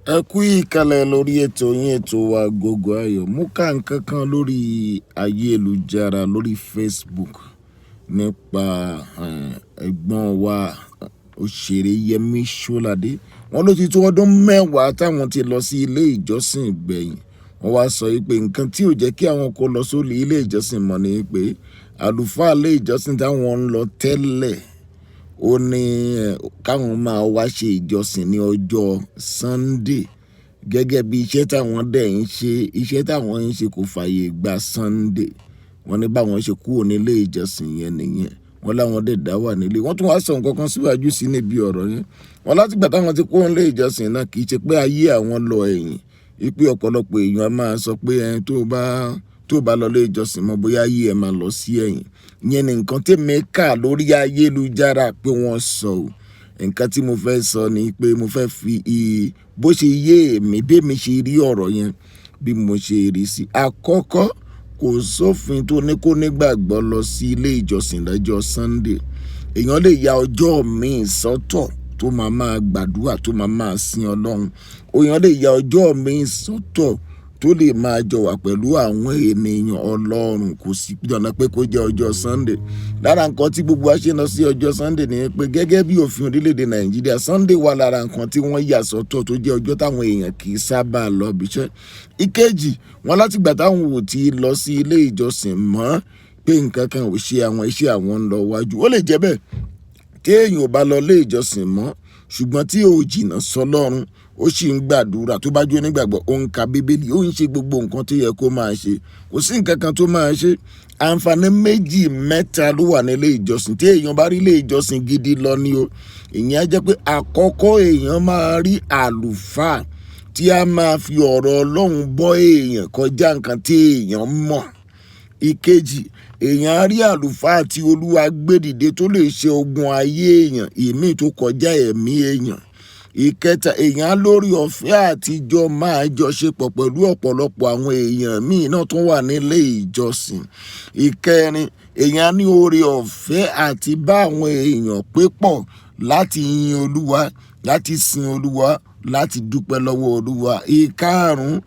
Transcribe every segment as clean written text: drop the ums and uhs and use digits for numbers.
Ẹ kú ìkàlẹ̀ lórí ètò yín, ètò wa Agogo Ayọ̀. Mo ká nǹkan kan lórí ayélujára lórí Facebook nípa ẹ̀gbọ́n wa òṣèré Yẹmí Ṣọ́ládé. Wọ́n ló ti tó ọdún 10 táwọn ti lọ sí ilé ìjọsìn gbẹ̀yìn. Wọ́n wá sọ wípé nǹkan tí ò jẹ́ kí àwọn kó lọ sórí ilé ìjọsìn mọ́ ni pé àlùfáà ilé ìjọsìn táwọn ń lọ tẹ́lẹ̀ ó ní káwọn máa wá ṣe ìjọsìn ní ọjọ́ Sunday gẹ́gẹ́ bí iṣẹ́ táwọn dẹ̀ ń ṣe. Iṣẹ́ táwọn ń ṣe kò fààyè gba Sunday. Wọ́n ní báwọn ṣe kúrò nílé ìjọsìn yẹn nìyẹn. Wọ́n láwọn dẹ̀ dá wà nílé. Wọ́n tún wá sọ nǹkan kan síwájú sí níbi ọ̀rọ̀ yẹn. Wọ́n láti ìgbà táwọn ti kúrò nílé ìjọsìn náà kì í ṣe pé ayé àwọn lọ ẹ̀yìn. Wípé ọ̀pọ̀lọpọ̀ èèyàn a máa sọ pé ẹni tó bá lọ ilé ìjọsìn mọ́ bóyá ayé ẹ máa lọ sí ẹ̀yìn. Ìyẹn ni nǹkan tí èmi kà lórí ayélujára pé wọ́n sọ ò. Nǹkan tí mo fẹ́ sọ ni pé mo fẹ́ fi bó ṣe yé èmi, bí èmi ṣe rí ọ̀rọ̀ yẹn, bí mo ṣe rí sí. Àkọ́kọ́, kò sófin tó ní kó nígbàgbọ́ lọ sí ilé ìjọsìn lọ́jọ́ Sunday. Èèyàn lè ya ọjọ́ míì sọ́tọ̀ tó máa máa gbàdúrà, tó máa máa sin Ọlọ́run. Èèyàn lè ya ọjọ́ míì sọ́tọ̀ tó lè máa jọ wà pẹ̀lú àwọn ènìyàn Ọlọ́run. Kò sí dandan pé kó jẹ́ ọjọ́ Sunday. Lára nǹkan tí gbogbo wa ṣe lọ sí ọjọ́ Sunday ni pé gẹ́gẹ́ bí òfin orílẹ̀-èdè Nàìjíríà, Sunday wà lára nǹkan tí wọ́n yà sọ́tọ̀ tó jẹ́ ọjọ́ táwọn èèyàn kì í sábà lọ ibi iṣẹ́. Ìkejì, wọ́n láti ìgbà táwọn ò tí lọ sí ilé ìjọsìn mọ́ pé nǹkan kan ò ṣe àwọn, iṣẹ́ àwọn ń lọ wájú. Ó lè jẹ́ bẹ́ẹ̀ tí èèyàn ò bá lọ ilé ìjọsìn mọ́, ṣùgbọ́n tí ò jìnnà sọ́lọ́run, ó sì ń gbàdúrà, tó bá jó nígbàgbọ́, ó ń ka Bíbélì, ó ń ṣe gbogbo nǹkan tó yẹ kó máa ṣe. Kò sí nǹkan kan tó máa ṣe. Àǹfààní méjì mẹ́ta ló wà ní ilé ìjọsìn. Tí èèyàn bá rí ilé ìjọsìn gidi lọ ní o. Ìyẹn á jẹ́ pé àkọ́kọ́, èèyàn máa rí àlùfáà tí a máa fi ọ̀rọ̀ Ọlọ́run bọ́ èèyàn kọjá nǹkan tí èèyàn mọ̀. Ìkejì, èèyàn á rí àlùfáà tí Olúwa gbé dìde tó lè ṣe ogun ayé èèyàn, ìmíì tó kọjá ẹ̀mí èèyàn. Ìkẹta, èèyàn á lórí ọ̀fẹ́ àtijọ́ máa jọ ṣe pọ̀ pẹ̀lú ọ̀pọ̀lọpọ̀ àwọn èèyàn míì náà tó wà nílé ìjọsìn. Ìkẹrin, èèyàn á ní oore ọ̀fẹ́ àti bá àwọn èèyàn pé pọ̀ láti yin Olúwa, láti sin Olúwa, láti dúpẹ́ lọ́wọ́ Olúwa. Ìkarùn-ún,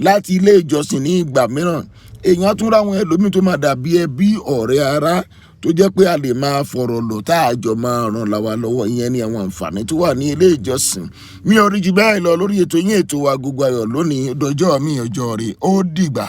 láti ilé ìjọsìn ní ìgbà mìíràn, èèyàn á tún rí àwọn ẹlòmíì tó máa dàbí ẹbí, ọ̀rẹ́, ará tó jẹ́ pé a lè máa fọ̀rọ̀ lò tá a jọ máa ràn wa lọ́wọ́. Ìyẹn ni àwọn àǹfààní tó wà ní ilé ìjọsìn. Mi ò rí ju bẹ́ẹ̀ lọ lórí ètò yín, ètò wa Agogo Ayọ̀ lónìí. Dọjọ́ mi, ọjọ́ rẹ̀, ó dìgbà.